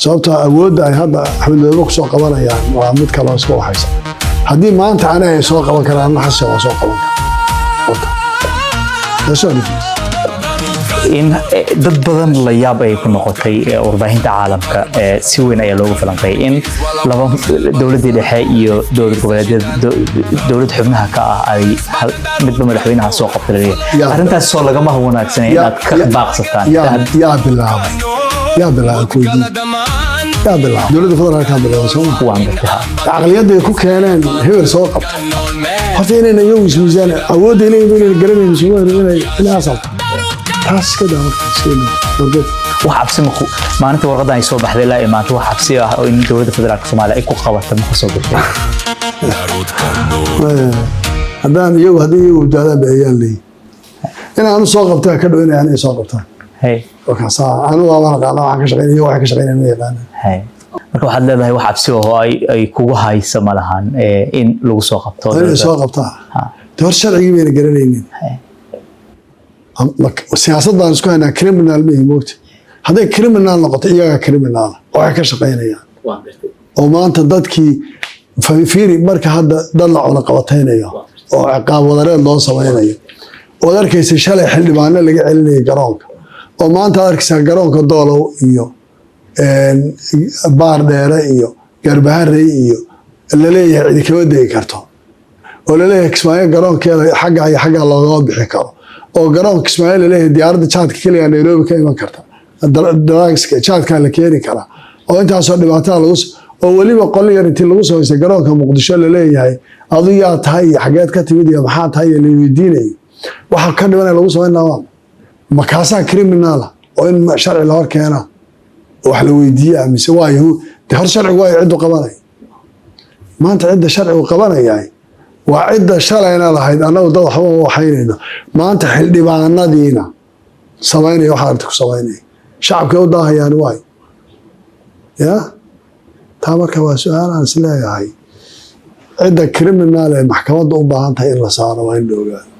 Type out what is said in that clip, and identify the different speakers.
Speaker 1: Sababtoo awoodda ay hadda Axmed Madoobe ku soo qabanayaan waa mid kaloo iska waxaysa. Haddii maanta aniga ay soo qaban karaan, anna Xasan waa soo qaban kara. That's all it is.
Speaker 2: In dad badan la yaab ay ku noqotay, warbaahinta caalamka si weyn ayaa loogu falanqeeyay in laba dowladdii dhexe iyo dowlad goboleedyada, dowlad xubnaha ka ah, ay midba madaxweynaha soo qabtay laleeyahay. Arrintaas soo lagama wanaagsanay inaad ka baaqsataan?
Speaker 1: Yaa bilaabay? Yaa bilaabay? Kuweydiin, yaa bilaabay? Dowladda federaalkaa bilaabay, soo ma?
Speaker 2: Waan gartay, ha.
Speaker 1: Caqliyadday ku keeneen hebel soo qabta horta inayna iyagu ismiisaan awoodda leeyihin inayna garanayn Soomaaliya inay asalta taas iska daa marka, iska daa warged.
Speaker 2: Wax cabsi ma ku maalinta warqadan ay soo baxday ilaa maanta, wax cabsi ah oo in dowladda federaalka Soomaaliya ay ku qabato ma kasoo gashay?
Speaker 1: Haddaan iyagu, haddii iyagu badbaadaan ba ayaan leeyihin in aanu soo qabtaa ka dhow inay aniga soo qabtaan. Markaasaa anu waabaan aqaana waxaan ka shaqeynaya, iyagu waxay ka shaqeynayaan ma yaqaanaan.
Speaker 2: Marka waxaad leedahay wax cabsi ah oo ay kugu hayso ma lahan in lagu soo qabto?
Speaker 1: Inay soo qabtaa de hor sharcigii bayna garanaynin. Siyaasad baan isku haynaa, criminal ma ihi moogta. Hadday criminal noqoto, iyagaa criminal oo waxay ka shaqeynayaan oo maanta dadkii fiiri. Marka hadda dad la cunaqabataynayo oo ciqaab wadareed loo samaynayo, ood arkaysa shalay xildhibaano laga celinayay garoonka, oo maanta aad arkaysaa garoonka Doolow iyo Baar Dheere iyo Garbaharey iyo laleeyahay cidi kama degi karto, oo laleeyahay Kismaayo garoonkeeda xagga iyo xagga loogama bixi karo, oo garoonka Kismaayo laleeyahay diyaaradda jaadka keliya Nairobi ka iman karta, drugska jaadkaa la keeni karaa, oo intaasoo dhibaatada lagu oo weliba qol yar intii lagu soo haystay garoonka Muqdisho laleeyahay adu yaa tahay iyo xageed ka timid iyo maxaa tahay iyo la weydiinayo, waxa ka dhimanaya lagu samayn lahaa, makaasaa criminal ah oo in sharci la hor keenaa oo wax la weydiiyaa mise waayo? De hor sharcigu waayo ciddu qabanaya. Maanta cidda sharcigu qabanayahay waa cidda shalayna lahayd annagu dad waxba ma waxaynayno, maanta xildhibaanadiina samaynaya waxa aragti ku samaynaya, shacabkay u daahayaan waay ya. Taa marka waa su-aal aan is leeyahay cidda criminal ee maxkamadda u baahan tahay in la saaro waa in la ogaado.